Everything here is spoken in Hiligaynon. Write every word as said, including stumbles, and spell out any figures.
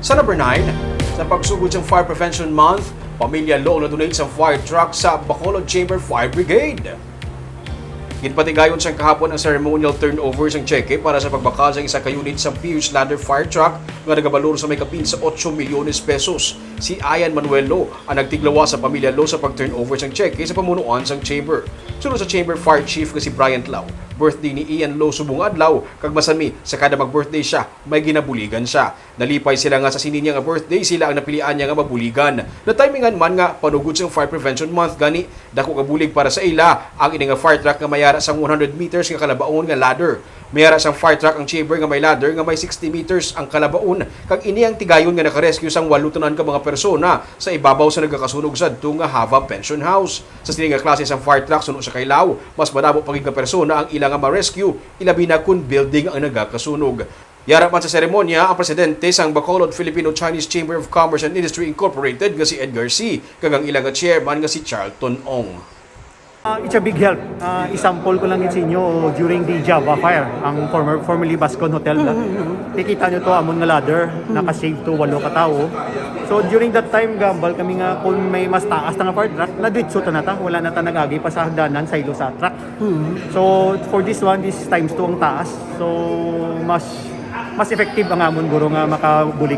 Sa number nine, sa pagsugod sang Fire Prevention Month, Pamilya Lo ang na-donate sang fire truck sa Bacolod Chamber Fire Brigade. Ginpatigayon sang kahapon ang ceremonial turnover sang tseke para sa pagbakal sang isa ka unit sang P H ladder fire truck nga nagabalor sa may kapin sa otso milyones pesos. Si Ian Manuel Lo ang nagtiglawas sa Pamilya Lo sa pag-turnover sang tseke sa pamunuan sang chamber. Suno sa chamber fire chief nga si Bryant Lau, birthday ni Ian Lo subong nga adlaw, kag masami sa kada mag-birthday siya, may ginabuligan siya. Nalipay sila nga sa sini niya nga birthday, sila ang napilian niya nga mabuligan. Natimingan man nga panugod sang Fire Prevention Month, gani dako nga bulig para sa ila ang ini nga fire truck nga may ara sang one hundred meters nga kalabaon nga ladder. May ara sang fire truck ang chamber nga may ladder nga may sixty meters ang kalabaon, kag ini ang tigayon nga nakarescue sang walo tanan ka mga persona sa ibabaw sa nagakasunog sadto nga Hava Pension House. Sa sini nga klase sang fire truck, suno sa kailaw, mas madamo pa gid nga persona ang ila nga ma-rescue, ilabi na kon building ang nagakasunog. Yara man sa seremonya ang presidente sang Bacolod Filipino-Chinese Chamber of Commerce and Industry Incorporated nga si Edgar Sy, kag ang ila nga chairman nga si Charlton Ong. Uh, it's a big help. Uh, example ko lang yun sa inyo during the Java fire, ang former formerly Bascon Hotel na. Nakita nyo to, amon nga ladder, nakasave to walo ka tawo. So during that time, gambal kami nga kung may mas taas na nga fire truck, nadwitso ta na ta, wala na ta nagagi pa sa hagdanan, saylo sa truck. So for this one, this times two ang taas. So mas mas effective ang amon guro nga makabulig.